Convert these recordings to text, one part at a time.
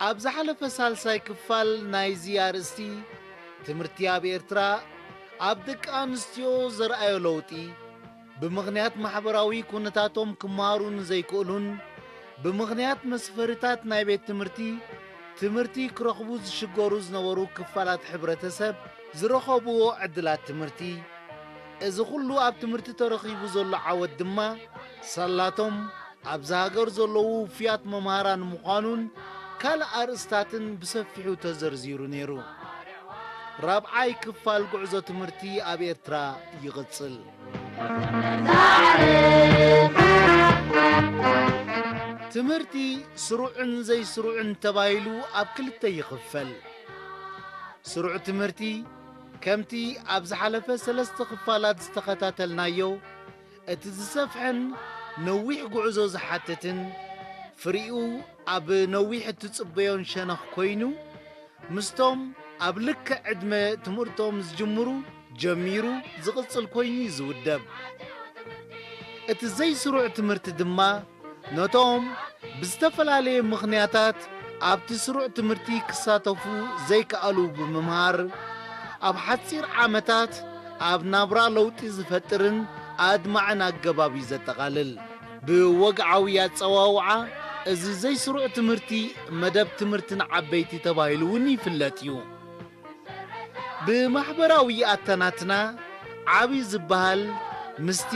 ኣብ ዝሓለፈ ሳልሳይ ክፋል ናይዚ ኣርእስቲ፣ ትምህርቲ ኣብ ኤርትራ ኣብ ደቂ ኣንስትዮ ዘርኣዮ ለውጢ፣ ብምኽንያት ማሕበራዊ ኩነታቶም ክመሃሩ ንዘይክእሉን ብምኽንያት መስፈርታት ናይ ቤት ትምህርቲ ትምህርቲ ክረኽቡ ዝሽገሩ ዝነበሩ ክፋላት ሕብረተሰብ ዝረኸብዎ ዕድላት ትምህርቲ፣ እዚ ኩሉ ኣብ ትምህርቲ ተረኺቡ ዘሎ ዓወት ድማ ሳላቶም ኣብዛ ሃገር ዘለዉ ውፉያት መምሃራን ምዃኑን ካልእ ኣርእስታትን ብሰፊሑ ተዘርዚሩ ነይሩ። ራብዓይ ክፋል ጉዕዞ ትምህርቲ ኣብ ኤርትራ ይቕጽል። ትምህርቲ ስሩዕን ዘይስሩዕን ተባሂሉ ኣብ ክልተ ይኽፈል። ስሩዕ ትምህርቲ ከምቲ ኣብ ዝሓለፈ ሰለስተ ክፋላት ዝተኸታተልናዮ፣ እቲ ዝሰፍሐን ነዊሕ ጉዕዞ ዝሓትትን ፍሪኡ ኣብ ነዊሕ እትጽበዮን ሸነኽ ኮይኑ፣ ምስቶም ኣብ ልክዕ ዕድመ ትምህርቶም ዝጅምሩ ጀሚሩ ዝቕጽል ኮይኑ እዩ ዝውደብ። እቲ ዘይስሩዕ ትምህርቲ ድማ ነቶም ብዝተፈላለየ ምኽንያታት ኣብቲ ስሩዕ ትምህርቲ ክሳተፉ ዘይከኣሉ ብምምሃር፣ ኣብ ሓጺር ዓመታት ኣብ ናብራ ለውጢ ዝፈጥርን ኣድማዕን ኣገባብ እዩ ዘጠቓልል። ብወግዓዊ ኣጸዋውዓ፣ እዚ ዘይስሩዕ ትምህርቲ መደብ ትምህርቲ ንዓበይቲ ተባሂሉ እውን ይፍለጥ እዩ። ብማሕበራዊ ኣተናትና ዓቢ ዝበሃል ምስቲ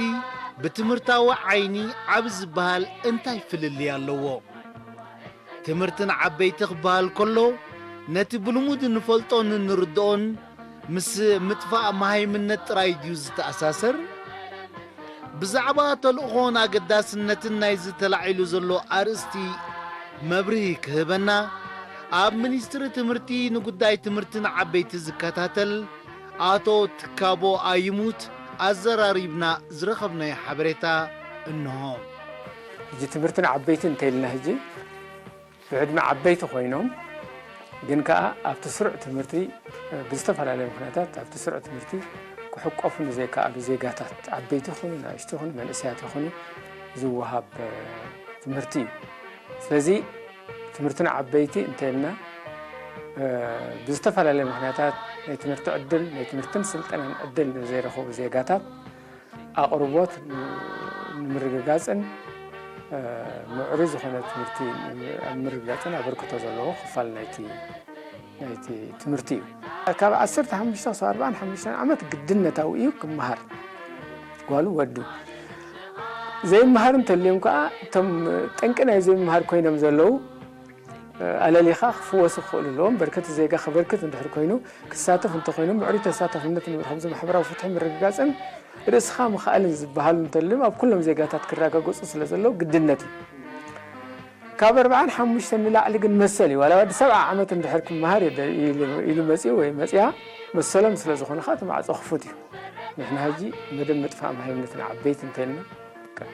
ብትምህርታዊ ዓይኒ ዓቢ ዝበሃል እንታይ ፍልልይ ኣለዎ? ትምህርቲ ንዓበይቲ ክበሃል ከሎ፣ ነቲ ብልሙድ እንፈልጦን እንርድኦን ምስ ምጥፋእ መሃይምነት ጥራይ ድዩ ዝተኣሳሰር? ብዛዕባ ተልእኾን ኣገዳስነትን ናይዚ ተላዒሉ ዘሎ ኣርእስቲ መብርሂ ክህበና፣ ኣብ ሚኒስትሪ ትምህርቲ ንጉዳይ ትምህርቲ ንዓበይቲ ዝከታተል ኣቶ ትካቦ ኣይሙት ኣዘራሪብና ዝረኸብናዮ ሓበሬታ እንሆ። ሕጂ ትምህርቲ ንዓበይቲ እንተኢልና፣ ሕጂ ብዕድመ ዓበይቲ ኮይኖም ግን ከኣ ኣብቲ ስሩዕ ትምህርቲ፣ ብዝተፈላለየ ምኽንያታት ኣብቲ ስሩዕ ትምህርቲ ክሕቆፉ ንዘይከኣሉ ዜጋታት፣ ዓበይቲ ይኹኑ፣ ንኣሽቱ ይኹኑ፣ መንእሰያት ይኹኑ፣ ዝወሃብ ትምህርቲ እዩ። ስለዚ ትምህርቲ ንዓበይቲ እንተኢልና፣ ብዝተፈላለየ ምኽንያታት ናይ ትምህርቲ ዕድል፣ ናይ ትምህርትን ስልጠናን ዕድል ንዘይረኸቡ ዜጋታት ኣቕርቦት ንምርግጋጽን፣ እ፣ ምዕሩይ ዝኾነ ትምህርቲ ኣብ ምርግጋጽን ኣበርክቶ ዘለዎ ክፋል ናይቲ፣ ናይቲ ትምህርቲ እዩ። ካብ ዓሰርተ ሓሙሽተ ክሳብ ኣርባዓን ሓሙሽተን ዓመት ግድነታዊ እዩ ክመሃር፣ ጓሉ ወዱ። ዘይመሃር እንተልዮም ከኣ፣ እቶም ጠንቂ ናይ ዘይምምሃር ኮይኖም ዘለዉ፣ ኣለሊኻ ክፍወሱ ክኽእሉ ኣለዎም። በርከቲ ዜጋ ከበርክት እንድሕር ኮይኑ፣ ክሳተፍ እንተኾይኑ፣ ምዕሩይ ተሳታፍነት ንምርኻብ፣ እዚ ማሕበራዊ ፍትሒ ምርግጋጽን ርእስኻ ምኽኣልን ዝበሃሉ እንተልዮም፣ ኣብ ኩሎም ዜጋታት ክረጋገጹ ስለ ዘለዎ ግድነት እዩ። ካብ ኣርባዓን ሓሙሽተን ንላዕሊ ግን መሰል እዩ። ዋላ ወዲ ሰብዓ ዓመት እንድሕር ክመሃር ይደ-፣ ኢሉ፣ ኢሉ መጺኡ ወይ መጺኣ፣ መሰሎም ስለ ዝኾነ ኸኣ እቲ ማዕጾ ክፉት እዩ። ንሕና ሕጂ መደብ ምጥፋእ መሃይምነት ንዓበይቲ እንተኢልና፣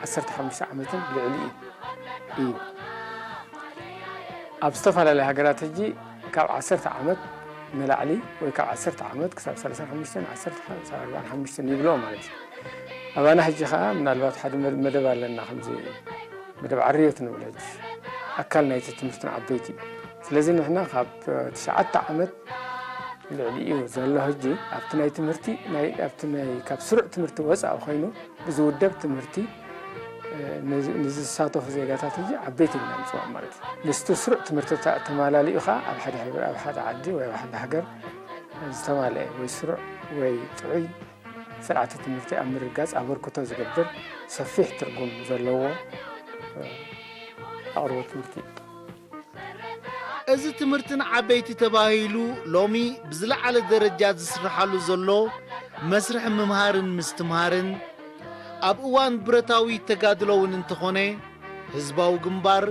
ዓሰርተ ሓሙሽተ ዓመትን ልዕሊኡ እዩ። ኣብ ዝተፈላለያ ሃገራት ሕጂ ካብ ዓሰርተ ዓመት ንላዕሊ ወይ ካብ ዓሰርተ ዓመት ክሳብ ሰላሳን ሓሙሽተን፣ ዓሰርተ ክሳብ ኣርባዓን ሓሙሽተን ይብልዎ ማለት እዩ። ኣባና ሕጂ ኸኣ ምናልባት ሓደ መ-፣ መደብ ኣለና፣ ከምዚ መደብ ዓርዮት ንብሎ ሕጂ። ኣካል ናይቲ ትምህርቲ ንዓበይቲ እዩ። ስለዚ ንሕና ካብ ትሽዓተ ዓመት ልዕሊኡ ዘሎ ሕጂ ኣብቲ ናይ ትምህርቲ ናይ ኣብቲ ናይ ካብ ስሩዕ ትምህርቲ ወፃኢ ኮይኑ ብዝውደብ ትምህርቲ ንዝሳተፉ ዜጋታት ሕጂ ዓበይቲ ኢልና ንፅዋዕ ማለት እዩ። ምስቲ ስሩዕ ትምህርቲ ተማላሊኡ ከዓ ኣብ ሓደ ሕብረ ኣብ ሓደ ዓዲ ወይ ኣብ ሓደ ሃገር ዝተማለአ ወይ ስሩዕ ወይ ጥዑይ ስርዓተ ትምህርቲ ኣብ ምርጋፅ ኣበርክቶ ዝገብር ሰፊሕ ትርጉም ዘለዎ ኣቕርቦት ትምህርቲ እዩ። እዚ ትምህርቲ ንዓበይቲ ተባሂሉ ሎሚ ብዝለዓለ ደረጃ ዝስርሓሉ ዘሎ መስርሕ ምምሃርን ምስትምሃርን ኣብ እዋን ብረታዊ ተጋድሎ እውን እንተኾነ ህዝባዊ ግንባር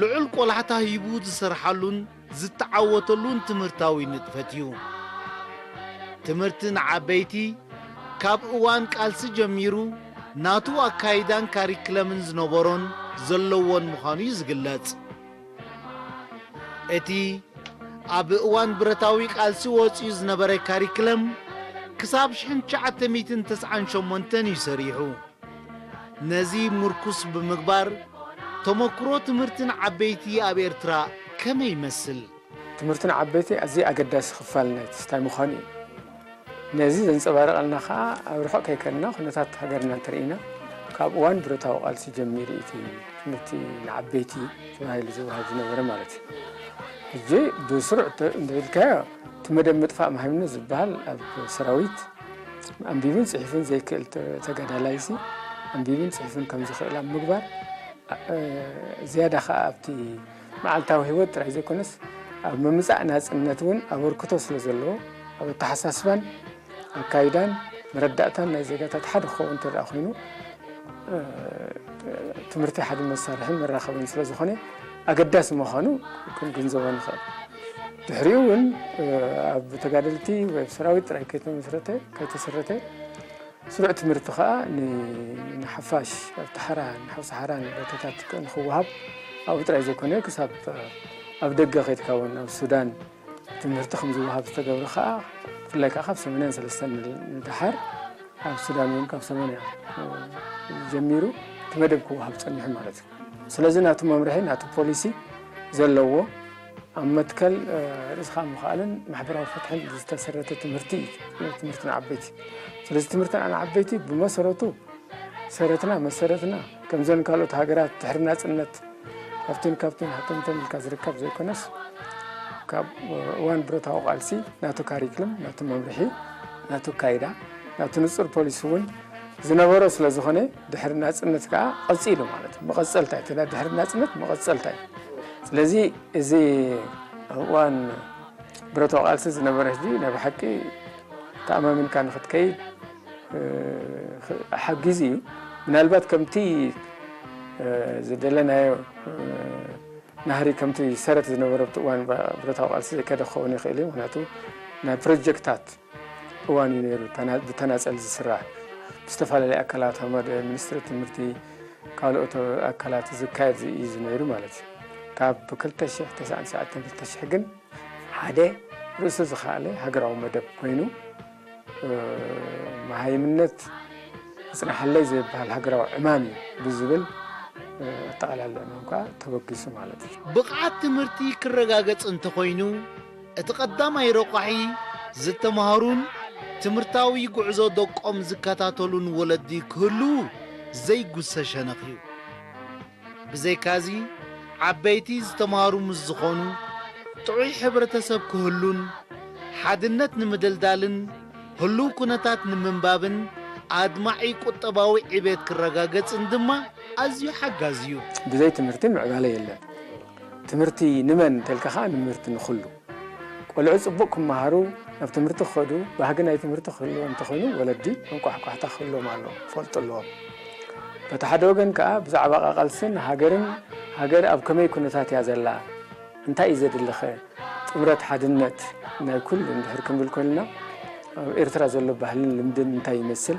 ልዑል ቆላሕታ ሂቡ ዝሰርሓሉን ዝተዓወተሉን ትምህርታዊ ንጥፈት እዩ። ትምህርቲ ንዓበይቲ ካብ እዋን ቃልሲ ጀሚሩ ናቱ ኣካይዳን ካሪክለምን ዝነበሮን ዘለዎን ምዃኑ እዩ ዝግለጽ። እቲ ኣብ እዋን ብረታዊ ቃልሲ ወጺኡ ዝነበረ ካሪክለም ክሳብ ሽሕን ትሽዓተ ሚእትን ተስዓን ሸሞንተን እዩ ሰሪሑ። ነዚ ምርኩስ ብምግባር ተመክሮ ትምህርቲ ንዓበይቲ ኣብ ኤርትራ ከመይ ይመስል? ትምህርቲ ንዓበይቲ ኣዝዩ ኣገዳሲ ክፋል ናይቲ ስታይ ምዃኑ እዩ። ነዚ ዘንጸባርቐልና ከኣ ኣብ ርሑቕ ከይከድና ኩነታት ሃገርና እንተርኢና ካብ እዋን ብረታዊ ቃልሲ ጀሚሩ እቲ ትምህርቲ ንዓበይቲ ተባሂሉ ዝወሃብ ዝነበረ ማለት እዩ። ሕጂ ብስሩዕ እንተኢልካዮ እቲ መደብ ምጥፋእ መሃይምነት ዝበሃል ኣብ ሰራዊት ኣንቢቡን ጽሒፉን ዘይክእል ተጋዳላይሲ ኣንቢቡን ጽሒፉን ከም ዝኽእል ኣብ ምግባር ዝያዳ ከኣ ኣብቲ መዓልታዊ ህይወት ጥራይ ዘይኮነስ ኣብ ምምጻእ ናጽነት እውን ኣበርክቶ ስለ ዘለዎ ኣብ ኣተሓሳስባን ኣካይዳን መረዳእታን ናይ ዜጋታት ሓደ ክኸውን እንተ ደኣ ኮይኑ ትምህርቲ ሓደ መሳርሕን መራኸብን ስለ ዝኾነ ኣገዳሲ ምዃኑ ክንግንዘቦ ንኽእል። ድሕሪኡ እውን ኣብ ተጋደልቲ ወይ ኣብ ሰራዊት ጥራይ ከይተመስረተ ከይተሰረተ ስሩዕ ትምህርቲ ከኣ ንሓፋሽ ኣብቲ ሓራን ሓውሲ ሓራን ቦታታት ንክወሃብ ኣብኡ ጥራይ ዘይኮነ ክሳብ ኣብ ደገ ከድካ እውን ኣብ ሱዳን ትምህርቲ ከም ዝወሃብ ዝተገብረ ከኣ ብፍላይ ከኣ ካብ ሰማንያን ሰለስተን ንደሓር ኣብ ሱዳን እውን ካብ ሰማንያ ጀሚሩ እቲ መደብ ክወሃብ ጸኒሑ ማለት እዩ። ስለዚ ናቱ መምርሒ ናቱ ፖሊሲ ዘለዎ ኣብ መትከል ርእስኻ ምኽኣልን ማሕበራዊ ፍትሕን ዝተሰረተ ትምህርቲ እዩ ትምህርቲ ንዓበይቲ። ስለዚ ትምህርቲ ንዓበይቲ ብመሰረቱ ሰረትና መሰረትና ከምዘን ካልኦት ሃገራት ድሕሪ ናፅነት ካብትን ካብትን ሃተምተም ኢልካ ዝርከብ ዘይኮነስ ካብ እዋን ብረታዊ ቃልሲ ናቱ ካሪክልም ናቱ መምርሒ ናቱ ካይዳ ናቱ ንፁር ፖሊሲ እውን ዝነበሮ ስለ ዝኾነ ድሕሪ ናፅነት ከዓ ቀፂሉ ማለት እዩ። መቐፀልታ እዩ። ድሕሪ ናፅነት መቐፀልታ እዩ። ስለዚ እዚ ኣብ እዋን ብረታዊ ቃልሲ ዝነበረ ሕጂ ናይ ብሓቂ ተኣማሚንካ ንክትከይድ ሓጊዙ እዩ። ምናልባት ከምቲ ዝደለናዮ ናህሪ ከምቲ ሰረት ዝነበረ ኣብቲ እዋን ብረታዊ ቃልሲ ዘይከደ ክኸውን ይኽእል እዩ። ምክንያቱ ናይ ፕሮጀክታት እዋን እዩ ነይሩ። ብተናፀል ዝስራሕ ብዝተፈላለዩ ኣካላት ከም ሚኒስትሪ ትምህርቲ ካልኦት ኣካላት ዝካየድ እዩ ነይሩ ማለት እዩ። ካብ ክልተ ሽሕ ተስዓን ትሽዓተን ክልተ ሽሕ ግን ሓደ ርእሱ ዝኸኣለ ሃገራዊ መደብ ኮይኑ መሃይምነት ይፅናሓለይ ዘይበሃል ሃገራዊ ዕማም እዩ ብዝብል ኣጠቓላሊ ዕማም ከዓ ተበጊሱ ማለት እዩ። ብቕዓት ትምህርቲ ክረጋገፅ እንተኾይኑ እቲ ቀዳማይ ረቋሒ ዝተምሃሩን ትምህርታዊ ጉዕዞ ደቆም ዝከታተሉን ወለዲ ክህልዉ ዘይጉሰ ሸነኽ እዩ። ብዘይካዚ ዓበይቲ ዝተምሃሩ ምስ ዝኾኑ ጥዑይ ሕብረተሰብ ክህሉን ሓድነት ንምድልዳልን ህሉው ኩነታት ንምንባብን ኣድማዒ ቁጠባዊ ዕቤት ክረጋገጽን ድማ ኣዝዩ ሓጋዚ እዩ። ብዘይ ትምህርቲ ምዕባለ የለን። ትምህርቲ ንመን እንተልካ ኸዓ ንምህርቲ ንኹሉ። ቆልዑ ጽቡቕ ክመሃሩ፣ ናብ ትምህርቲ ክኸዱ፣ ባህጊ ናይ ትምህርቲ ክህልዎም እንተኾይኑ ወለዲ መንቋሕቋሕታ ክህልዎም ኣለዎ፣ ክፈልጡ ኣለዎም። በቲ ሓደ ወገን ከኣ ብዛዕባ ቃልስን ሃገርን ሃገር ኣብ ከመይ ኩነታት እያ ዘላ፣ እንታይ እዩ ዘድልኸ፣ ጥምረት ሓድነት ናይ ኩሉ እንድሕር ክንብል ኮይንና ኣብ ኤርትራ ዘሎ ባህልን ልምድን እንታይ ይመስል፣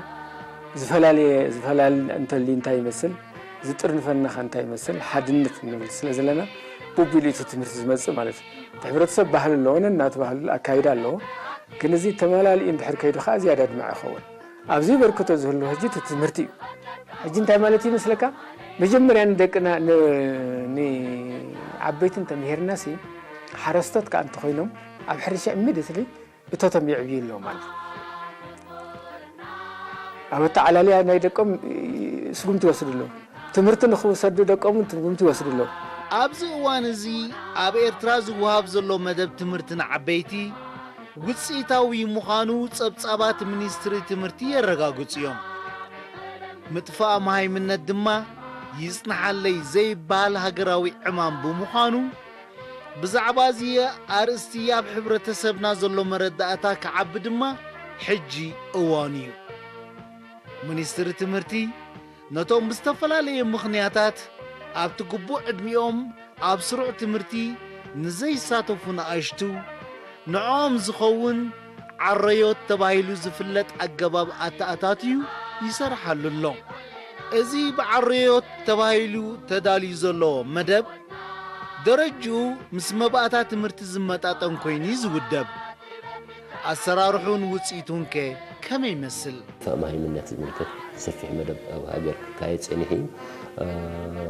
ዝፈላለየ ዝፈላለ እንተልዩ እንታይ ይመስል፣ ዝጥርንፈና ከ እንታይ ይመስል፣ ሓድነት ንብል ስለ ዘለና ቡቢሉ እቲ ትምህርቲ ዝመጽእ ማለት እዩ። እቲ ሕብረተሰብ ባህሊ ኣለዎ፣ ነናቱ ባህሊ ኣካይዳ ኣለዎ። ግን እዚ ተመላሊኡ እንድሕር ከይዱ ከኣ ዝያዳ ኣድማዒ ይኸውን። ኣብዚ በርክቶ ዝህሉ ሕጂ እቲ ትምህርቲ እዩ። ሕጂ እንታይ ማለት እዩ ይመስለካ? መጀመርያ ንደቅና ንዓበይትን ተምሂርናሲ ሓረስቶት ከኣ እንተኾይኖም ኣብ ሕርሻ ኢሚድትሊ እቶቶም የዕብዩ ኣለዉ ማለት ኣብ ኣተዓላልያ ናይ ደቆም ስጉምቲ ይወስዱ ኣለዉ። ትምህርቲ ንኽውሰዱ ደቆም እውን ስጉምቲ ይወስዱ ኣለዉ። ኣብዚ እዋን እዚ ኣብ ኤርትራ ዝወሃብ ዘሎ መደብ ትምህርቲ ንዓበይቲ ውፅኢታዊ ምዃኑ ጸብጻባት ሚኒስትሪ ትምህርቲ የረጋግጹ እዮም። ምጥፋእ መሃይምነት ድማ ይጽንሓለይ ዘይበሃል ሃገራዊ ዕማም ብምዃኑ ብዛዕባ እዚ ኣርእስቲ ኣብ ሕብረተሰብና ዘሎ መረዳእታ ክዓቢ ድማ ሕጂ እዋኑ እዩ። ሚኒስትሪ ትምህርቲ ነቶም ብዝተፈላለየ ምኽንያታት ኣብቲ ግቡእ ዕድሚኦም ኣብ ስሩዕ ትምህርቲ ንዘይሳተፉ ንኣሽቱ ንዕኦም ዝኸውን ዓረዮት ተባሂሉ ዝፍለጥ ኣገባብ ኣተኣታትዩ ይሰርሓሉ ኣሎ። እዚ ብዓረዮት ተባሂሉ ተዳልዩ ዘሎ መደብ ደረጅኡ ምስ መባእታ ትምህርቲ ዝመጣጠን ኮይኑ እዩ ዝውደብ። ኣሰራርሑን ውፅኢቱን ከ ከመይ ይመስል? ተማሂምነት ዝምልከት ሰፊሕ መደብ ኣብ ሃገር ክካየድ ፀኒሑ እዩ።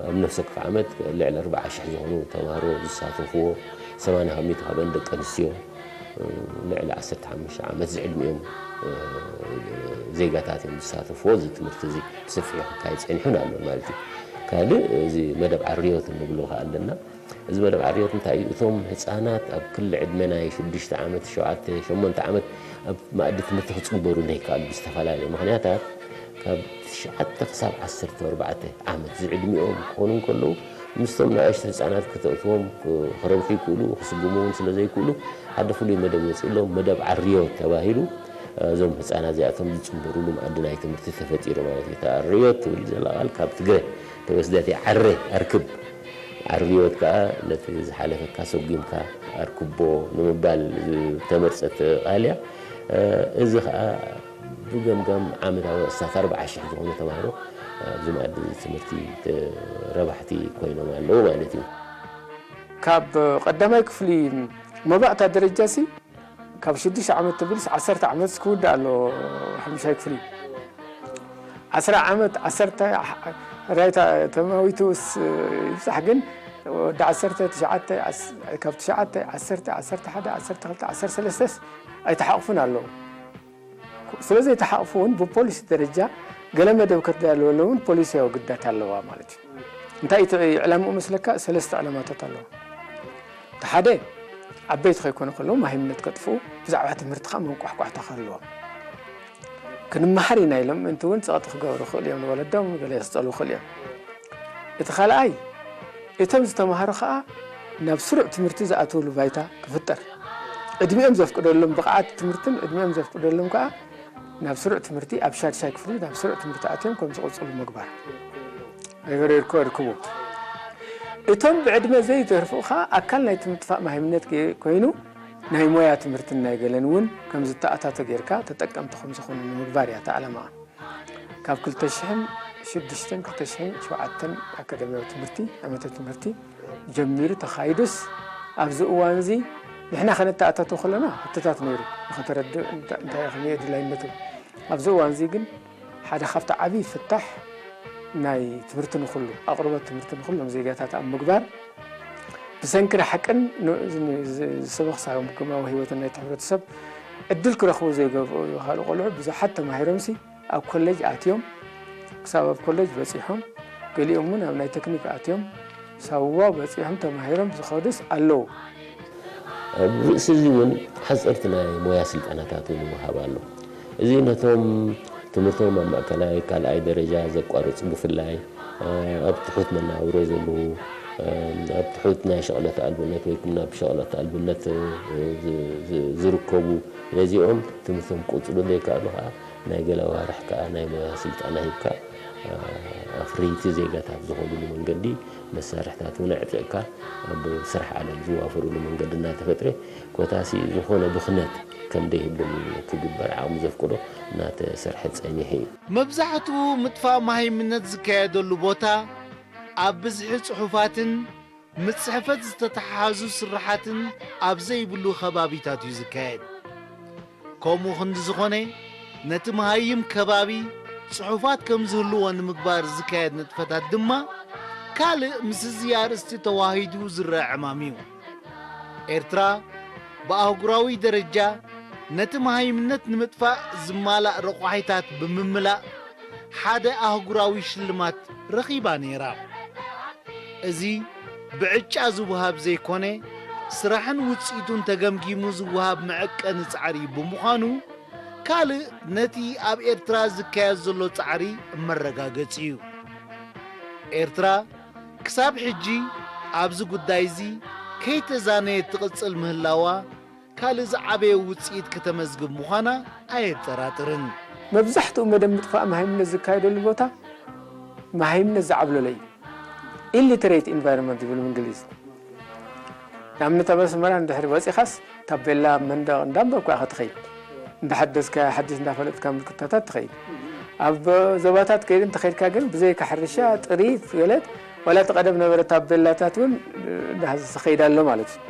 ኣብ ነፍሲ ወከፍ ዓመት ልዕሊ ኣርባዓ ሽሕ ዝኾኑ ተምሃሮ ዝሳተፍዎ ሰማንያ ካብ ሚእቲ ካብአን ደቂ ኣንስትዮ ልዕሊ ዓሰርተ ሓሙሽተ ዓመት ዝዕድሚኦም ዜጋታት እዮም ዝሳተፍዎ። እዚ ትምህርቲ እዚ ብሰፊሑ ክካየድ ፀኒሑን ኣሎ ማለት እዩ። ካልእ እዚ መደብ ዓርዮት እንብሎ ከዓ ኣለና። እዚ መደብ ዓርዮት እንታይ እዩ? እቶም ህፃናት ኣብ ክሊ ዕድመ ናይ ሽዱሽተ ዓመት፣ ሸውዓተ፣ ሸሞንተ ዓመት ኣብ መኣዲ ትምህርቲ ክፅንበሩ ዘይከኣሉ ብዝተፈላለዩ ምኽንያታት ካብ ትሽዓተ ክሳብ ዓሰርተ ኣርባዕተ ዓመት ዝዕድሚኦም ክኾኑ እንከለዉ ምስቶም ንኣሽቱ ህፃናት ክተእትዎም ክረብሑ ይክእሉ፣ ክስጉሙ እውን ስለ ዘይክእሉ ሓደ ፍሉይ መደብ ወፂእሎም መደብ ዓርዮት ተባሂሉ እዞም ህፃናት እዚኣቶም ዝፅንበሩሉ መኣዲ ናይ ትምህርቲ ተፈጢሩ ማለት እዩ። እታ ዕርዮት ትብል ዘላ ቃል ካብ ትግረ ተወስደት እያ። ዓረ ኣርክብ፣ ዓርዮት ከዓ ነቲ ዝሓለፈካ ሰጒምካ ኣርክቦ ንምባል ዝተመርፀት ቃል እያ። እዚ ከዓ ብገምጋም ዓመታዊ ኣስታት ኣርብዓ ሽሕ ዝኾኑ ተምሃሮ ኣብዚ መኣዲ ትምህርቲ ረባሕቲ ኮይኖም ኣለዉ ማለት እዩ። ካብ ቀዳማይ ክፍሊ መባእታ ደረጃ ሲ ካብ ሽዱሽተ ዓመት ተቢልስ ዓሰርተ ዓመት ክውዳእ ኣሎ ሓሙሻይ ክፍሊ። ዓስራ ዓመት ዓሰርተ ራይታ ተማዊቱስ ይብዛሕ ግን ወዲ ዓሰርተ ትሽዓተ ካብ ትሽዓተ ዓሰርተ ዓሰርተ ሓደ ዓሰርተ ክልተ ዓሰርተ ሰለስተስ ኣይተሓቕፉን ኣለዉ። ስለ ዘይተሓቕፉ እውን ብፖሊሲ ደረጃ ገለ መደብ ከተዳልወሎም እውን ፖሊሲያዊ ግዳት ኣለዋ ማለት እዩ። እንታይ እቲ ዕላምኡ መስለካ? ሰለስተ ዕላማታት ኣለዋ። እቲ ሓደ ዓበይቲ ከይኮኑ ከለዉ ማሂምነት ከጥፍኡ ብዛዕባ ትምህርቲ ከዓ መንቋሕቋሕታ ክህልዎም ክንመሃር ኢና ኢሎም ምእንቲ እውን ፀቕጢ ክገብሩ ይኽእሉ እዮም ንወለዶም ገለ ክፀልዉ ይኽእሉ እዮም። እቲ ካልኣይ እቶም ዝተምሃሩ ከዓ ናብ ስሩዕ ትምህርቲ ዝኣትውሉ ባይታ ክፍጠር ዕድሚኦም ዘፍቅደሎም ብቕዓት ትምህርትን ዕድሚኦም ዘፍቅደሎም ከዓ ናብ ስሩዕ ትምህርቲ ኣብ ሻድሻይ ክፍሊ ናብ ስሩዕ ትምህርቲ ኣትዮም ከም ዝቕፅሉ ምግባር ይርከቡ። እቶም ብዕድመ ዘይተርፍኡ ከዓ ኣካል ናይቲ ምጥፋእ ማሂምነት ኮይኑ ናይ ሞያ ትምህርትን ናይ ገለን እውን ከም ዝተኣታቶ ጌርካ ተጠቀምቲ ከም ዝኾኑ ንምግባር እያ እታ ዕላማኣ። ካብ ክልተ ሽሕን ሽዱሽተን ክልተ ሽሕን ሸውዓተን ኣካዳሚያዊ ትምህርቲ ዓመተ ትምህርቲ ጀሚሩ ተኻይዱስ ኣብዚ እዋን እዚ ንሕና ከነተኣታቶ ከለና ሕቶታት ነይሩ ንኸተረድእ እንታይ ከመይ ድላይነቱ ኣብዚ እዋን እዚ ግን ሓደ ካብቲ ዓብዪ ፍታሕ ናይ ትምህርቲ ንኹሉ ኣቕርቦት ትምህርቲ ንኹሎም ዜጋታት ኣብ ምግባር ብሰንኪ ርሕቅን ዝሰበኽሳዮም ግማዊ ህይወትን ናይቲ ሕብረተሰብ ዕድል ክረኽቡ ዘይገብሩ ካልእ ቆልዑ ብዙሓት ተማሂሮምሲ ኣብ ኮሌጅ ኣትዮም ክሳብ ኣብ ኮሌጅ በፂሖም ገሊኦም እውን ኣብ ናይ ቴክኒክ ኣትዮም ሳዋ በፂሖም ተማሂሮም ዝኸዱስ ኣለዉ። ኣብ ርእሲ እዚ እውን ሓፀርቲ ናይ ሞያ ስልጠናታት እውን ይወሃብ ኣሎ። እዚ ነቶም ትምህርቶም ኣብ ማእከላይ ካልኣይ ደረጃ ዘቋረፁ ብፍላይ ኣብ ትሑት መናብሮ ዘለዉ ኣብ ትሑት ናይ ሸቕለት ኣልቦነት ወይ ናብ ሸቕለት ኣልቦነት ዝርከቡ ነዚኦም ትምህርቶም ክቕፅሉ ዘይከኣሉ ከዓ ናይ ገለ ኣዋርሕ ከዓ ናይ ሞያ ስልጠና ሂብካ ኣፍረይቲ ዜጋታት ዝኾኑሉ መንገዲ መሳርሕታት እውን ኣዕጢቕካ ኣብ ስራሕ ዓለም ዝዋፈሩሉ መንገዲ እናተፈጥረ ኮታሲ ዝኾነ ብኽነት ከም ደይህሎም ክግበር ዓቕሚ ዘፍቅዶ እናተሰርሐ ፀኒሑ እዩ። መብዛሕትኡ ምጥፋእ መሃይምነት ዝካየደሉ ቦታ ኣብ ብዝሒ ፅሑፋትን ምስ ፅሕፈት ዝተተሓሓዙ ስራሓትን ኣብ ዘይብሉ ከባቢታት እዩ ዝካየድ። ከምኡ ክንዲ ዝኾነ ነቲ መሃይም ከባቢ ፅሑፋት ከም ዝህልዎ ንምግባር ዝካየድ ንጥፈታት ድማ ካልእ ምስዚ ኣርእስቲ ተዋሂዱ ዝረአ ዕማም እዩ። ኤርትራ ብኣህጉራዊ ደረጃ ነቲ መሃይምነት ንምጥፋእ ዝማላእ ረቋሒታት ብምምላእ ሓደ ኣህጉራዊ ሽልማት ረኺባ ነይራ። እዚ ብዕጫ ዝወሃብ ዘይኮነ፣ ስራሕን ውጽኢቱን ተገምጊሙ ዝወሃብ መዐቀኒ ጻዕሪ ብምዃኑ፣ ካልእ ነቲ ኣብ ኤርትራ ዝካየድ ዘሎ ጻዕሪ መረጋገጺ እዩ። ኤርትራ ክሳብ ሕጂ ኣብዚ ጉዳይ እዚ ከይተዛነየት ትቕጽል ምህላዋ፣ ካልእ ዝዓበየ ውጽኢት ከተመዝግብ ምዃና ኣየጠራጥርን። መብዛሕትኡ መደብ ምጥፋእ መሃይምነት ዝካየደሉ ቦታ መሃይምነት ዝዓብለሎ እዩ። ኢሊተሬት ኢንቫይሮንመንት ዝብል ብእንግሊዝ። ንኣብነት ኣብ ኣስመራ እንድሕር ወጺኻስ ታቤላ መንደቕ እንዳንበብካ ኢኻ ትኸይድ። እንዳሓደስካ ሓድሽ እንዳፈለጥካ ምልክታታት ትኸይድ። ኣብ ዞባታት ከይድ እንተኸይድካ ግን ብዘይካ ሕርሻ ጥሪት ገለት ዋላ እቲ ቀደም ነበረ ታቤላታት እውን እንዳሃዘ ዝኸይድ ኣሎ ማለት እዩ።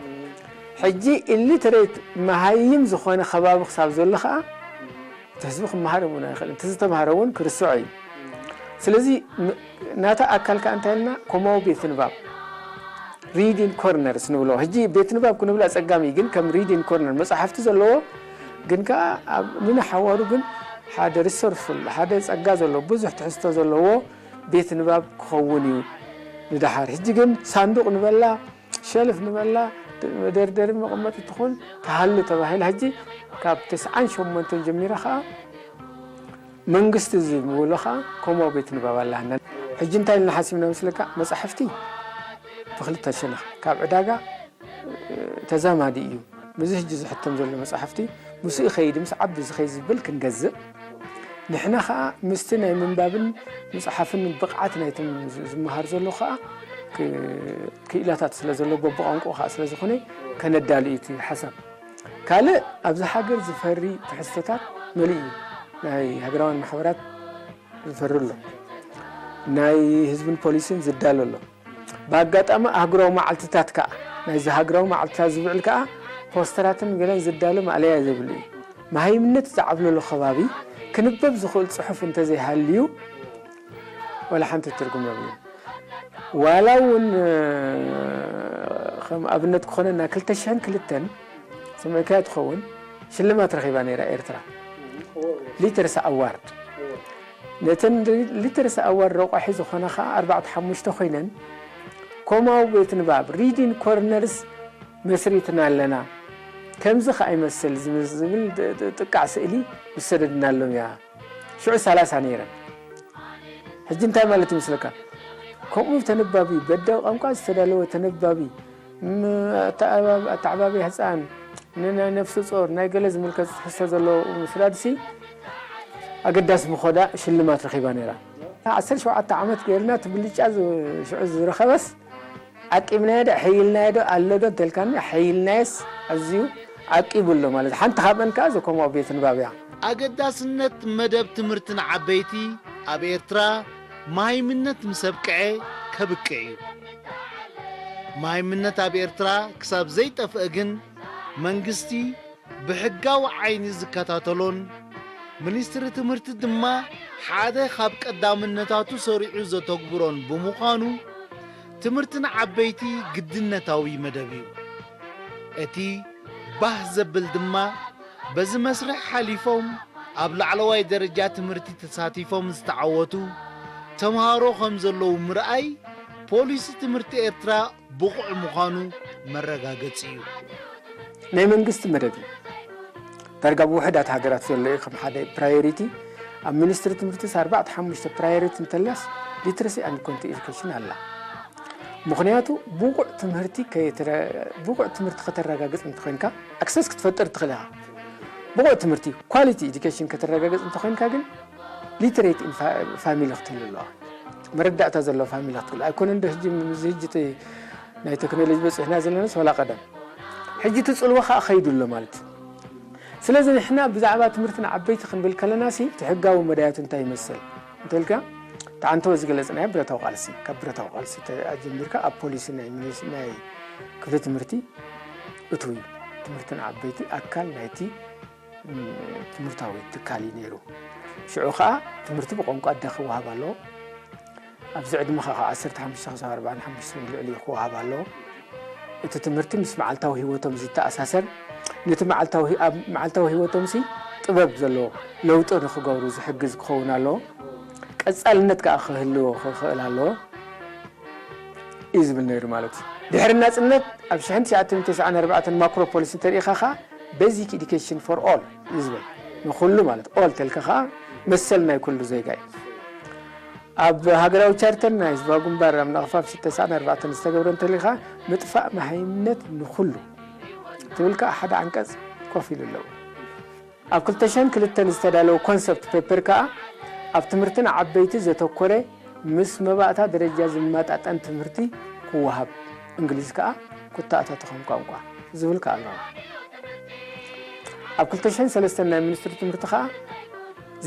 ሕጂ ኢሊተሬት መሃይም ዝኾነ ከባቢ ክሳብ ዘሎ ኸዓ እቲ ህዝቢ ክመሃር እውን ኣይኽእልን። እቲ ዝተምሃረ እውን ክርስዖ እዩ። ስለዚ ም- ናታ ኣካል ከኣ እንታይ ኢልና ኮማዊ ቤት ንባብ ሪዲን ኮርነርስ ንብሎ። ሕጂ ቤት ንባብ ክንብላ ጸጋሚ ግን ከም ሪዲን ኮርነር መጻሕፍቲ ዘለዎ ግን ከኣ ኣብ ንንሓዋሩ ግን ሓደ ሪሶርስፉል ሓደ ጸጋ ዘለዎ ብዙሕ ትሕዝቶ ዘለዎ ቤት ንባብ ክኸውን እዩ ንደሓር። ሕጂ ግን ሳንዱቕ ንበላ ሸልፍ ንበላ መደርደሪ መቐመጢ ትኹን ትሃሉ ተባሂላ ሕጂ ካብ ተስዓን ሸሞንተን ጀሚራ ከኣ መንግስቲ ዝብሎ ከኣ ከምኡ ቤት ንባብ ኣለና። ሕጂ እንታይ ኢልና ሓሲብና መስለካ? መጻሕፍቲ ብኽልተ ሸነኽ ካብ ዕዳጋ ተዛማዲ እዩ። ምስዚ ሕጂ ዝሕተም ዘሎ መጻሕፍቲ ምስኡ ይኸይድ፣ ምስ ዓቢ ዝኸይድ ዝብል ክንገዝእ፣ ንሕና ከኣ ምስቲ ናይ ምንባብን ምጽሓፍን ብቕዓት ናይቶም ዝ- ዝመሃር ዘሎ ከኣ ክ- ክኢላታት ስለ ዘሎ በብቋንቋ ከኣ ስለ ዝኾነ ከነዳሉ እዩ እቲ ሓሳብ። ካልእ ኣብዚ ሃገር ዝፈሪ ትሕዝቶታት መሊኡ እዩ። ናይ ሃገራውያን ማሕበራት ዝፈሪ ኣሎ። ናይ ህዝብን ፖሊስን ዝዳሎ ኣሎ። ብኣጋጣሚ ኣህጉራዊ መዓልትታት ከኣ ናይዚ ሃገራዊ መዓልትታት ዝውዕል ከኣ ፖስተራትን ገለን ዝዳሎ ማእለያ ዘይብሉ እዩ። መሃይምነት ዝዓብለሎ ከባቢ ክንበብ ዝኽእል ጽሑፍ እንተዘይሃልዩ ዋላ ሓንቲ ትርጉም የብሉን። ዋላ እውን ከም ኣብነት ክኾነና ክልተ ሽሕን ክልተን ሰሚዕካያ ትኸውን ሽልማት ረኺባ ነይራ ኤርትራ ሊተርስ ኣዋርድ። ነተን ሊተርስ ኣዋርድ ረቋሒ ዝኾና ኸዓ ኣርባዕተ ሓሙሽተ ኮይነን ኮማዊ ቤት ንባብ ሪዲን ኮርነርስ መስሪትና ኣለና። ከምዚ ከኣ ይመስል ዝብል ጥቃዕ ስእሊ ዝሰደድናሎም እያ። ሽዑ ሰላሳ ነይረን። ሕጂ እንታይ ማለት ይመስለካ? ከምኡ ተነባቢ በደ ቋንቋ ዝተዳለወ ተነባቢ ኣተዓባብያ ህፃን ንናይ ነፍሲ ጾር ናይ ገለ ዝምልከት ትሕዝቶ ዘለዎ ምስዳድሲ ኣገዳሲ ምኾዳ ሽልማት ረኺባ ነይራ። ዓሰርተ ሸውዓተ ዓመት ገይርና እቲ ብልጫ ሽዑ ዝረኸበስ ዓቂብናዮ ዶ ሕይልናዮ ዶ ኣሎ ዶ እንተልካኒ፣ ሕይልናዮስ ኣዝዩ ዓቂቡ ኣሎ ማለት። ሓንቲ ካብአን ከኣ ዘኮማዊ ቤት ንባብ እያ። ኣገዳስነት መደብ ትምህርቲ ንዓበይቲ ኣብ ኤርትራ መሃይምነት ምስ ኣብቅዐ ከብቅዕ እዩ። መሃይምነት ኣብ ኤርትራ ክሳብ ዘይጠፍአ ግን መንግስቲ ብሕጋዊ ዓይኒ ዝከታተሎን ሚኒስትሪ ትምህርቲ ድማ ሓደ ካብ ቀዳምነታቱ ሰሪዑ ዘተግብሮን ብምዃኑ ትምህርቲ ንዓበይቲ ግድነታዊ መደብ እዩ። እቲ ባህ ዘብል ድማ በዚ መስርሕ ሓሊፎም ኣብ ላዕለዋይ ደረጃ ትምህርቲ ተሳቲፎም ዝተዓወቱ ተምሃሮ ከም ዘለዉ ምርኣይ ፖሊሲ ትምህርቲ ኤርትራ ብቑዕ ምዃኑ መረጋገጺ እዩ። ናይ መንግስቲ መደብ እዩ። ዳርጋ ብውሕዳት ሃገራት ዘሎ እዩ ከም ሓደ ፕራዮሪቲ። ኣብ ሚኒስትሪ ትምህርቲስ ኣርባዕተ ሓሙሽተ ፕራዮሪቲ እንተላስ ሊትረሲ ኣንድ ኮንቲ ኤዱኬሽን ኣላ። ምኽንያቱ ብቑዕ ትምህርቲ ከይትረ- ብቑዕ ትምህርቲ ከተረጋግጽ እንተኾይንካ ኣክሰስ ክትፈጥር ትኽእል ኢኻ። ብቑዕ ትምህርቲ ኳሊቲ ኤዱኬሽን ከተረጋግጽ እንተኾይንካ ግን ሊትሬት ፋሚሊ ክትህሉ ኣለዋ። መረዳእታ ዘለዎ ፋሚሊ ክትህሉ ኣይኮነን ዶ ሕጂ ምስዚ ሕጂ እቲ ናይ ቴክኖሎጂ በፂሕና ዘለናስ ዋላ ቀደም ሕጂ እቲ ፅልዋ ከዓ ከይዱ ኣሎ ማለት እዩ። ስለዚ ንሕና ብዛዕባ ትምህርቲ ንዓበይቲ ክንብል ከለና ሲ እቲ ሕጋዊ መዳያቱ እንታይ ይመስል እንተልካ እቲ ዓንተወ ዝገለፅናዮ ብረታዊ ቃልሲ ካብ ብረታዊ ቃልሲ ኣጀሚርካ ኣብ ፖሊሲ ናይ ሚኒስ ናይ ክፍሊ ትምህርቲ እትው እዩ። ትምህርቲ ንዓበይቲ ኣካል ናይቲ ትምህርታዊ ትካል እዩ ነይሩ። ሽዑ ከዓ ትምህርቲ ብቋንቋ ኣደ ክወሃብ ኣለዎ። ኣብዚ ዕድመኻ ካብ ዓሰርተ ሓሙሽተ ክሳብ ኣርባዓን ሓሙሽተን ልዕሊ ክወሃብ ኣለዎ። እቲ ትምህርቲ ምስ መዓልታዊ ህይወቶም ዝተኣሳሰር፣ ነቲ መዓልታዊ ኣብ መዓልታዊ ህይወቶም ሲ ጥበብ ዘለዎ ለውጢ ንክገብሩ ዝሕግዝ ክኸውን ኣለዎ። ቀጻልነት ከኣ ክህልዎ ክኽእል ኣለዎ እዩ ዝብል ነይሩ ማለት እዩ። ድሕሪ ናጽነት ኣብ ሽሕን ትሽዓተ ሚእትን ተስዓን ኣርባዕተን ማክሮ ፖሊሲ እንተሪኢኻ ኸኣ basic education for all እዩ ዝብል። ንኹሉ ማለት all ተልካ ኸኣ መሰል ናይ ኩሉ ዜጋ እዩ። ኣብ ሃገራዊ ቻርተር ናይ ህዝባዊ ግንባር ኣብ ናቕፋ ኣብ ሽሕን ተስዓን ኣርባዕተን ዝተገብረ እንተሊኻ ምጥፋእ መሃይምነት ንኹሉ ትብል ከኣ ሓደ ዓንቀጽ ኮፍ ኢሉ ኣለዎ። ኣብ ክልተ ሽሕን ክልተን ዝተዳለወ ኮንሰፕት ፔፐር ከኣ ኣብ ትምህርትን ዓበይቲ ዘተኮረ ምስ መባእታ ደረጃ ዝመጣጠን ትምህርቲ ክወሃብ፣ እንግሊዝ ከኣ ኩታኣታት ከም ቋንቋ ዝብል ከኣ ኣለዎ። ኣብ ክልተ ሽሕን ሰለስተን ናይ ሚኒስትሪ ትምህርቲ ከኣ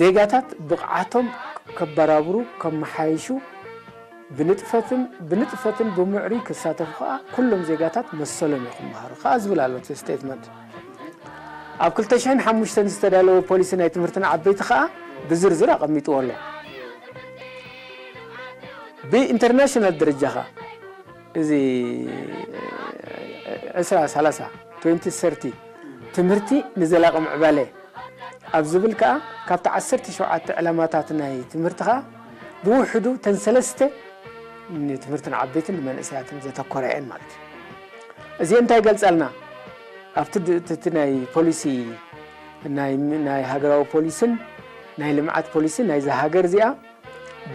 ዜጋታት ብቕዓቶም ከበራብሩ፣ ከመሓይሹ፣ ብንጥፈትን ብንጥፈትን ብምዕሩይ ክሳተፉ ከኣ ኩሎም ዜጋታት መሰሎም እዩ ክመሃሩ ከኣ ዝብል ኣሎ እቲ ስቴትመንት። ኣብ ክልተ ሽሕን ሓሙሽተን ዝተዳለወ ፖሊሲ ናይ ትምህርትን ዓበይቲ ከኣ ብዝርዝር ኣቐሚጥዎ ኣሎ። ብኢንተርናሽናል ደረጃ ከኣ እዚ ዕስራ ሰላሳ፣ ትዌንቲ ሰርቲ ትምህርቲ ንዘላቒ ምዕባለ ኣብ ዝብል ከኣ ካብቲ ዓሰርተ ሸውዓተ ዕላማታት ናይ ትምህርቲ ከኣ ብውሕዱ ተን ሰለስተ ንትምህርትን ዓበይትን ንመንእሰያትን ዘተኮረ እየን ማለት እዩ። እዚ እንታይ ይገልጸልና? ኣብቲ ድ-፣ እቲ፣ እቲ ናይ ፖሊሲ ናይ፣ ናይ ሃገራዊ ፖሊስን ናይ ልምዓት ፖሊስን ናይዛ ሃገር እዚኣ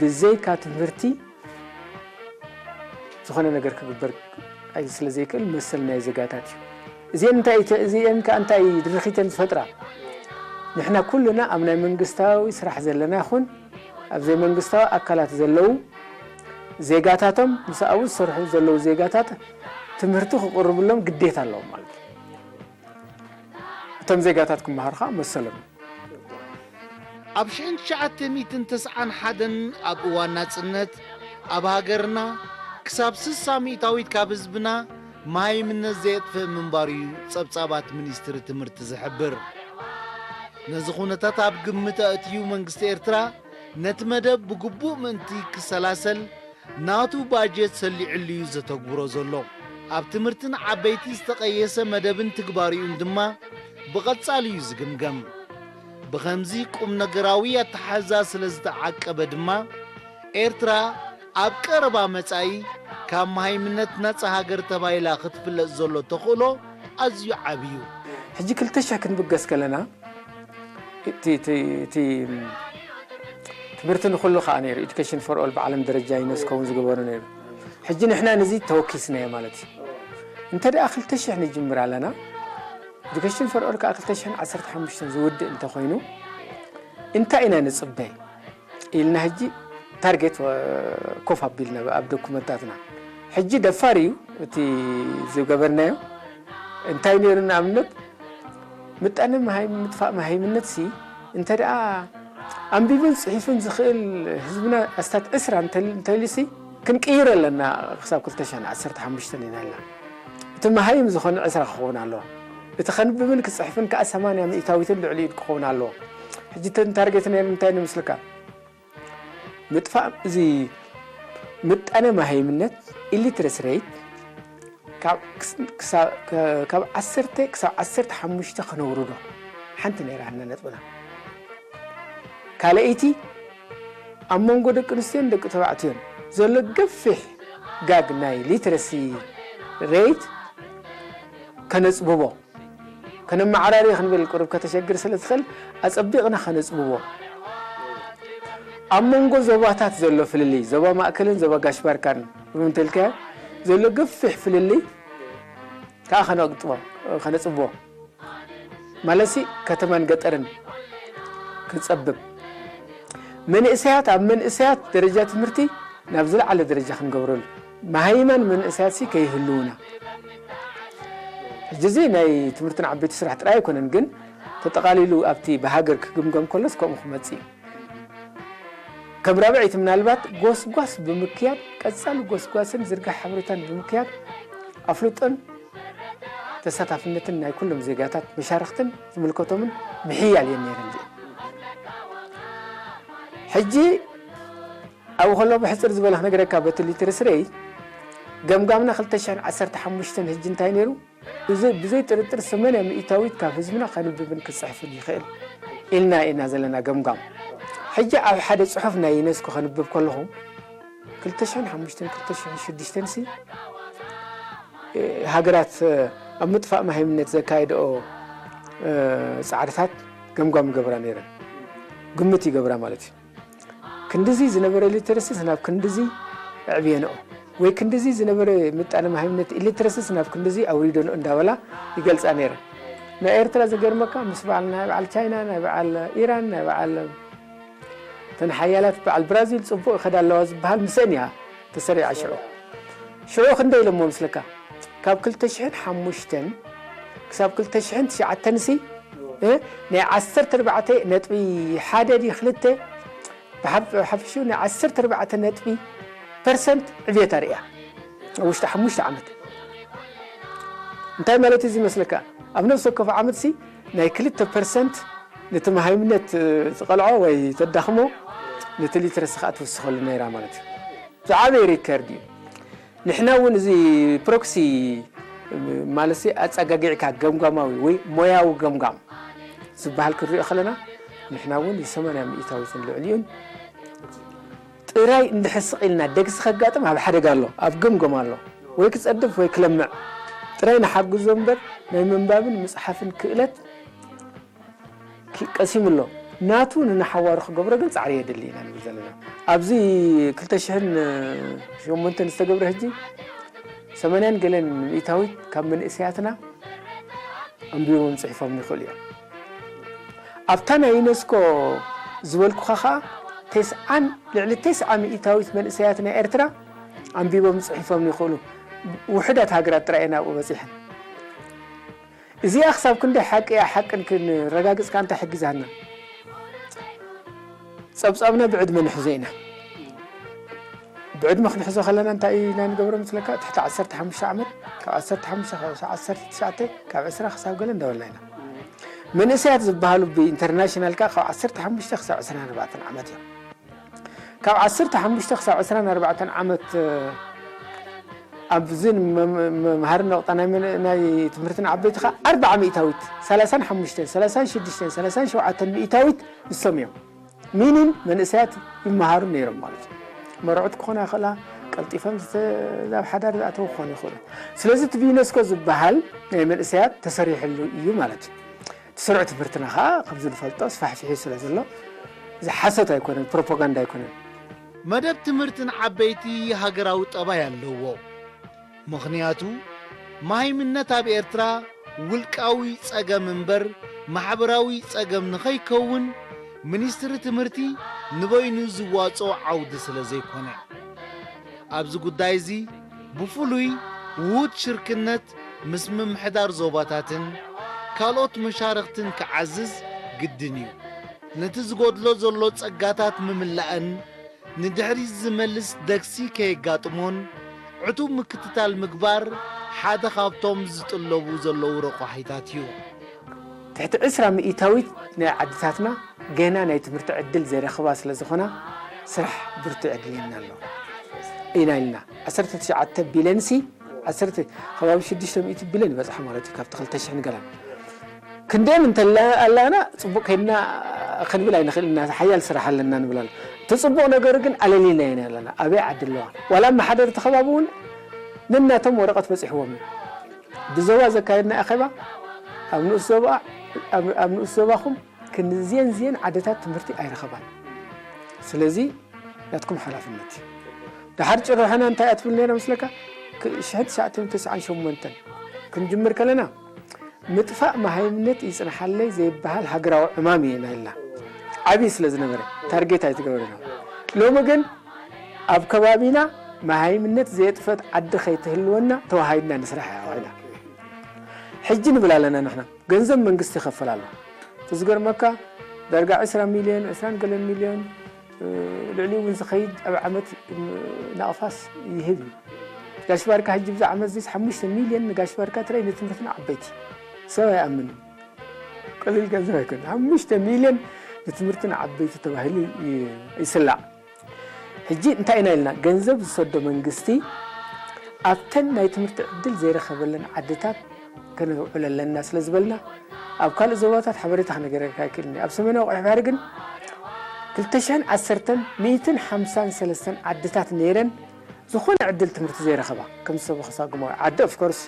ብዘይካ ትምህርቲ ዝኾነ ነገር ክግበር ኣይ-፣ ስለ ዘይክእል መሰል ናይ ዜጋታት እዩ። እዚአን እንታይ እተ-፣ እዚአን ከኣ እንታይ ድርኺተን ዝፈጥራ? ንሕና ኩልና ኣብ ናይ መንግስታዊ ስራሕ ዘለና ይኹን ኣብ ዘይመንግስታዊ ኣካላት ዘለዉ ዜጋታቶም ምስ ኣብኡ ዝሰርሑ ዘለዉ ዜጋታት ትምህርቲ ክቕርብሎም ግዴታ ኣለዎም ማለት እዩ። እቶም ዜጋታት ክመሃሩ ከኣ መሰሎም። ኣብ ሽሕን ትሽዓተ ሚእትን ተስዓን ሓደን ኣብ እዋን ናጽነት ኣብ ሃገርና ክሳብ ስሳ ሚእታዊት ካብ ህዝብና መሃይምነት ዘየጥፍእ ምንባሩ እዩ ጸብጻባት ሚኒስትሪ ትምህርቲ ዝሕብር። ነዚ ኩነታት ኣብ ግምት ኣእትዩ መንግስቲ ኤርትራ ነቲ መደብ ብግቡእ ምእንቲ ክሰላሰል ናቱ ባጀት ሰሊዕሉ እዩ ዘተግብሮ ዘሎ። ኣብ ትምህርትን ዓበይቲ ዝተቐየሰ መደብን ትግባሪኡን ድማ ብቐጻሊ እዩ ዝግምገም። ብኸምዚ ቁም ነገራዊ ኣተሓሕዛ ስለ ዝተዓቀበ ድማ ኤርትራ ኣብ ቀረባ መጻኢ ካብ መሃይምነት ናጻ ሃገር ተባሂላ ክትፍለጥ ዘሎ ተኽእሎ ኣዝዩ ዓቢ እዩ። ሕጂ ክልተ ሽሕ ክንብገስ ከለና እቲ፣ እቲ፣ እቲ ትምህርቲ ንኹሉ ከኣ ነይሩ፣ Education for All ብዓለም ደረጃ ዩኔስኮ እውን ዝገበሮ ነይሩ። ሕጂ ንሕና ነዚ ተወኪስናዮ ማለት እዩ። እንተ ደኣ ክልተ ሽሕ ንጅምር ኣለና፣ Education for All ከኣ ክልተ ሽሕን ዓሰርተ ሓሙሽተን ዝውድእ እንተኾይኑ እንታይ ኢና ንጽበ ኢልና ሕጂ ታርጌት ኮፍ ኣቢልና ኣብ ዶኩመንታትና። ሕጂ ደፋር እዩ እቲ ዝገበርናዮ። እንታይ ነይሩ ንኣብነት ምጣነ መሃይም-፣ ምጥፋእ መሃይምነት ሲ እንተ ደኣ ኣንቢቡን ጽሒፉን ዝኽእል ህዝብና ኣስታት ዕስራ እንተል-፣ እንተልሲ ክንቅይር ኣለና። ክሳብ ክልተ ሽሕን ዓሰርተ ሓሙሽተን ኢና ኢልና። እቲ መሃይም ዝኾነ ዕስራ ክኸውን ኣለዎ። እቲ ከንብብን ክጽሕፍን ከኣ ሰማንያ ሚእታዊትን ልዕሊኡ ክኸውን ኣለዎ። ሕጂ እተን ታርጌት ነይረን እንታይ ይመስልካ? ምጥፋእ እዚ ምጣነ መሃይምነት ኢሊትረሲ ሬት ካብ ክስ-፣ ክሳ-፣ ከ-፣ ካብ ዓሰርተ ክሳብ ዓሰርተ ሓሙሽተ ከነውርዶ ሓንቲ ነይራ ሃና ነጥብና። ካልኣይቲ ኣብ መንጎ ደቂ ኣንስትዮን ደቂ ተባዕትዮን ዘሎ ገፊሕ ጋግ ናይ ሊትረሲ ሬት ከነጽብቦ፣ ከነመዓራርዮ ክንብል ቁሩብ ከተሸግር ስለ ትኽእል ኣጸቢቕና ከነጽብቦ። ኣብ መንጎ ዞባታት ዘሎ ፍልልይ፣ ዞባ ማእከልን ዞባ ጋሽ ባርካን እውን እንተልካዮ ዘሎ ገፊሕ ፍልልይ ከኣ ከነጽብቦ፣ ከነጽብቦ። ማለትሲ ከተማን ገጠርን ክጸብብ፣ መንእሰያት ኣብ መንእሰያት ደረጃ ትምህርቲ ናብ ዝለዓለ ደረጃ ክንገብረሉ፣ መሃይማን መንእሰያትሲ ከይህልዉና። ሕጂ እዚ ናይ ትምህርትን ዓበይቲ ስራሕ ጥራይ ኣይኮነን፣ ግን ተጠቓሊሉ ኣብቲ ብሃገር ክግምገም ከሎስ ከምኡ ክመጽእ እዩ። ከም ራብዐይቲ ምናልባት ጎስጓስ ብምክያድ፣ ቀጻሊ ጎስጓስን ዝርጋሕ ሓበሬታን ብምክያድ ኣፍልጦን ተሳታፍነትን ናይ ኩሎም ዜጋታት መሻርኽትን ዝምልከቶምን ምሕያል እየን ነይረን እዚአን። ሕጂ ኣብኡ ከሎ ብሕፅር ዝበለ ክነግረካ በቲ ሊትረሲ ሬት ገምጋምና ክልተ ሽሕን ዓሰርተ ሓሙሽተን ሕጂ እንታይ ነይሩ? ብዘይ ብዘይ ጥርጥር ሰማንያ ሚእታዊት ካብ ህዝብና ከንብብን ክፅሕፍን ይኽእል ኢልና ኢና ዘለና ገምጋም። ሕጂ ኣብ ሓደ ፅሑፍ ናይ ዩኔስኮ ከንብብ ከለኹ ክልተ ሽሕን ሓሙሽተን ክልተ ሽሕን ሽዱሽተን ሲ ሃገራት ኣብ ምጥፋእ መሃይምነት ዘካየደኦ ፃዕርታት ገምጋም ይገብራ ነይረን፣ ግምት ይገብራ ማለት እዩ። ክንድዚ ዝነበረ ሊትረሲስ ናብ ክንድዚ ኣዕብየንኦ ወይ ክንድዚ ዝነበረ ምጣነ መሃይምነት ኢሊትረሲስ ናብ ክንድዚ ኣውሪደንኦ እንዳበላ ይገልፃ ነይረን። ናይ ኤርትራ ዝገርመካ ምስ በዓል ናይ በዓል ቻይና፣ ናይ በዓል ኢራን፣ ናይ በዓል እተን ሓያላት በዓል ብራዚል ፅቡቕ ይኸዳ ኣለዋ ዝበሃል ምስአን እያ ተሰሪዓ ሽዑ። ሽዑ ክንደይ ኢሎሞ ምስለካ? ካብ ክልተ ሽሕን ሓሙሽተን ክሳብ ክልተ ሽሕን ትሽዓተን ሲ እ፣ ናይ ዓሰርተ ኣርባዕተ ነጥቢ ሓደ ድዩ ክልተ ብሓፊሹ ናይ ዓሰርተ ኣርባዕተ ነጥቢ ፐርሰንት ዕብየት ኣርእያ ኣብ ውሽጢ ሓሙሽተ ዓመት። እንታይ ማለት እዩ ዝመስለካ? ኣብ ነፍሲ ወከፍ ዓመት ሲ ናይ ክልተ ፐርሰንት ነቲ መሃይምነት ትቐልዖ ወይ ተዳኽሞ፣ ነቲ ሊትረሲ ከዓ ትውስኸሉ ነይራ ማለት እዩ። ዝዓበየ ሪከርድ እዩ። ንሕና እውን እዚ ፕሮክሲ ማለት ኣፀጋጊዕካ ገምጋማዊ ወይ ሞያዊ ገምጋም ዝበሃል ክንሪኦ ከለና ንሕና እውን ሰማንያ ሚእታዊትን ልዕሊኡን ጥራይ እንድሕር ስቕ ኢልና ደግሲ ከጋጥም ኣብ ሓደጋ ኣሎ፣ ኣብ ገምገም ኣሎ። ወይ ክፀድፍ ወይ ክለምዕ ጥራይ ንሓግዞ እምበር ናይ ምንባብን ምፅሓፍን ክእለት ቀሲሙ ኣሎ። ናቱ ንናሓዋሩ ክገብሮ ግን ፃዕሪ የድሊ ኢና ንብል ዘለና። ኣብዚ ክልተ ሽሕን ሸሞንተን ዝተገብረ ሕጂ ሰማንያን ገለን ሚእታዊት ካብ መንእሰያትና ኣንቢቦም ፅሒፎም ይኽእሉ እዮም። ኣብታ ናይ ዩኔስኮ ዝበልኩኻ ኸዓ ተስዓን ልዕሊ ተስዓ ሚእታዊት መንእሰያት ናይ ኤርትራ ኣንቢቦም ፅሒፎም ይኽእሉ። ውሑዳት ሃገራት ጥራይ እየን ኣብኡ በፂሐን። እዚኣ ክሳብ ክንደይ ሓቂ እያ ሓቅን ክንረጋግፅ ከኣ እንታይ ሕግዛና? ፀብፃብና ብዕድመ ንሕዞ ኢና። ብዕድመ ክንሕዞ ከለና እንታይ ኢና ንገብሮ መስለካ? ትሕቲ ዓሰርተ ሓሙሽተ ዓመት፣ ካብ ዓሰርተ ሓሙሽተ ክሳብ ዓሰርተ ትሽዓተ፣ ካብ ዕስራ ክሳብ ገለ እንዳበልና ኢና። መንእሰያት ዝበሃሉ ብኢንተርናሽናል ከኣ ካብ ዓሰርተ ሓሙሽተ ክሳብ ዕስራን ኣርባዕተን ዓመት እዮም። ካብ ዓሰርተ ሓሙሽተ ክሳብ ዕስራን ኣርባዕተን ዓመት ኣብዚ መምሃሪ ነቑጣ ናይ ትምህርትን ዓበይቲ ከኣ ኣርባዓ ሚእታዊት፣ ሰላሳን ሓሙሽተን፣ ሰላሳን ሽዱሽተን፣ ሰላሳን ሸውዓተን ሚእታዊት ንሶም እዮም። ሚኒን መንእሰያት ይመሃሩ ነይሮም ማለት እዩ። መርዑት ክኾና ይኽእላ፣ ቀልጢፈም ናብ ሓዳር ዝኣተዉ ክኾኑ ይኽእሉ። ስለዚ እቲ ብዩኔስኮ ዝበሃል ናይ መንእሰያት ተሰሪሕሉ እዩ ማለት እዩ። እቲ ስሩዕ ትምህርትና ኸዓ ከምዚ ንፈልጦ ስፋሕፊሑ ስለ ዘሎ እዚ ሓሶት ኣይኮነን፣ ፕሮፓጋንዳ ኣይኮነን። መደብ ትምህርትን ዓበይቲ ሃገራዊ ጠባይ ኣለዎ። ምኽንያቱ መሃይምነት ኣብ ኤርትራ ውልቃዊ ጸገም እምበር ማሕበራዊ ጸገም ንኸይከውን ሚኒስትሪ ትምህርቲ ንበይኑ ዝዋጽኦ ዓውዲ ስለ ዘይኮነ። ኣብዚ ጉዳይ እዚ ብፍሉይ ውሁድ ሽርክነት ምስ ምምሕዳር ዞባታትን ካልኦት መሻርኽትን ክዓዝዝ ግድን እዩ። ነቲ ዝጎድሎ ዘሎ ጸጋታት ምምላእን ንድሕሪት ዝመልስ ደግሲ ከየጋጥሞን ዕቱብ ምክትታል ምግባር ሓደ ካብቶም ዝጥለቡ ዘለዉ ረቋሒታት እዩ። ትሕቲ ዕስራ ሚእታዊት ናይ ዓድታትና ገና ናይ ትምህርቲ ዕድል ዘይረኽባ ስለ ዝኾና ስራሕ ብርቱዕ የድልየና ኣሎ ኢና ኢልና። ዓሰርተ ትሽዓተ ቢልዮን ሲ ዓሰርተ ከባቢ ሽዱሽተ ሚእቲ ቢልዮን ይበፅሓ ማለት እዩ ካብቲ ክልተ ሽሕን ገላን። ክንደን እንተላ ኣላና ፅቡቕ ከይድና ክንብል ኣይንኽእል ኢና፣ ሓያል ስራሕ ኣለና ንብል ኣሎ። እቲ ፅቡቕ ነገሩ ግን ኣለሊልና ኢና ኣለና። ኣበይ ዓዲ ኣለዋ? ዋላ ኣመሓደርቲ ከባቢ እውን ነናቶም ወረቐት በፂሕዎም እዩ። ብዞባ ዘካየድና ኣኼባ ኣብ ንኡስ ዞባ ኣብ ንኡስ ዞባኹም ክንዝየን ዝየን ዓድታት ትምህርቲ ኣይረኸባን። ስለዚ ናትኩም ሓላፍነት እዩ። ደሓር ጭርሖና እንታይ ኣትብል ነይረ መስለካ? ሽሕን ትሽዓተ ሚእትን ተስዓን ሸሞንተን ክንጅምር ከለና ምጥፋእ መሃይምነት ይፅንሓለይ ዘይበሃል ሃገራዊ ዕማም እዩ ናይልና። ዓብዪ ስለ ዝነበረ ታርጌት ኣይትገበርና። ሎሚ ግን ኣብ ከባቢና መሃይምነት ዘየጥፈት ዓዲ ከይትህልወና ተዋሃሂድና ንስራሕ ኢና ኮይና። ሕጂ ንብል ኣለና ንሕና ገንዘብ መንግስቲ ይኸፈል ኣሎ። እቲ ዝገርመካ ዳርጋ ዕስራ ሚልዮን፣ ዕስራን ገለን ሚልዮን ልዕሊኡ እውን ዝኸይድ ኣብ ዓመት ናቕፋስ ይህብ እዩ። ጋሽ ባርካ ሕጂ ብዚ ዓመት እዚስ ሓሙሽተ ሚልዮን ንጋሽ ባርካ ጥራይ ንትምህርትን ዓበይቲ ሰብ ኣይኣምን እዩ። ቀሊል ገንዘብ ኣይኮን። ሓሙሽተ ሚልዮን ንትምህርትን ዓበይቲ ተባሂሉ ይስላዕ። ሕጂ እንታይ ኢና ኢልና? ገንዘብ ዝሰዶ መንግስቲ ኣብተን ናይ ትምህርቲ ዕድል ዘይረኸበለን ዓድታት ከነውዕሎ ኣለና ስለ ዝበልና፣ ኣብ ካልእ ዞባታት ሓበሬታ ክነገረካ ኣይክእልን እየ። ኣብ ሰሜናዊ ቀይሕ ባሕሪ ግን ክልተ ሽሕን ዓሰርተን ሚእትን ሓምሳን ሰለስተን ዓድታት ነይረን፣ ዝኾነ ዕድል ትምህርቲ ዘይረኸባ፣ ከም ሰበኽ ሳጉማዊ ዓዲ፣ ኦፍኮርስ፣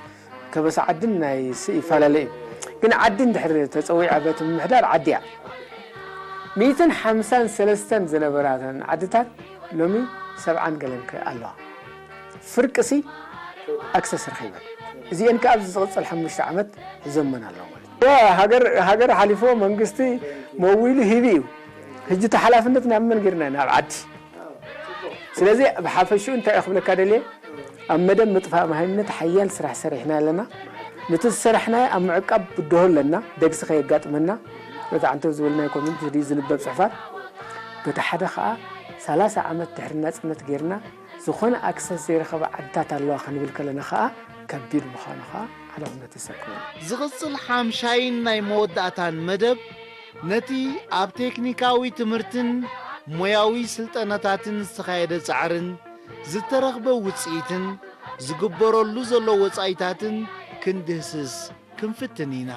ከበሳ ዓድን ናይ ስ-፣ ይፈላለ እዩ። ግን ዓዲ እንድሕር ተጸዊዓ በቲ ምምሕዳር ዓዲ እያ። ሚእትን ሓምሳን ሰለስተን ዝነበራተን ዓድታት ሎሚ ሰብዓን ገለን ከ ኣለዋ። ፍርቅሲ ኣክሰስ ረኺበን። እዚአን ከ ኣብዚ ዝቕጽል ሓሙሽተ ዓመት ሒዞመን ኣለዉ ማለት እዩ። ሃገር፣ ሃገር ሓሊፎ መንግስቲ መዊሉ ሂቡ እዩ። ሕጂ እቲ ሓላፍነት ናብ መን ጌርና? ናብ ዓዲ። ስለዚ ብሓፈሽኡ እንታይ ክብለካ ደልየ፣ ኣብ መደብ ምጥፋእ መሃይምነት ሓያል ስራሕ ሰሪሕና ኣለና። ነቲ ዝሰራሕናዮ ኣብ ምዕቃብ ብድሆ ኣለና፣ ደግሲ ከየጋጥመና። በቲ ዓንተብ ዝበልናዮ ኮሚኒቲ ድዩ ዝንበብ ጽሑፋት። በቲ ሓደ ኸኣ ሰላሳ ዓመት ድሕሪ ናጽነት ጌርና ዝኾነ ኣክሰስ ዘይረኸባ ዓድታት ኣለዋ ክንብል ከለና ኸኣ ከቢድ ምዃኑ ኸኣ ሓላፍነት ይሰክመና። ዝቕጽል ሓምሻይን ናይ መወዳእታን መደብ ነቲ ኣብ ቴክኒካዊ ትምህርትን ሞያዊ ስልጠናታትን ዝተኻየደ ጻዕርን ዝተረኽበ ውጽኢትን ዝግበረሉ ዘሎ ወጻኢታትን ክንድህስስ ክንፍትን ኢና።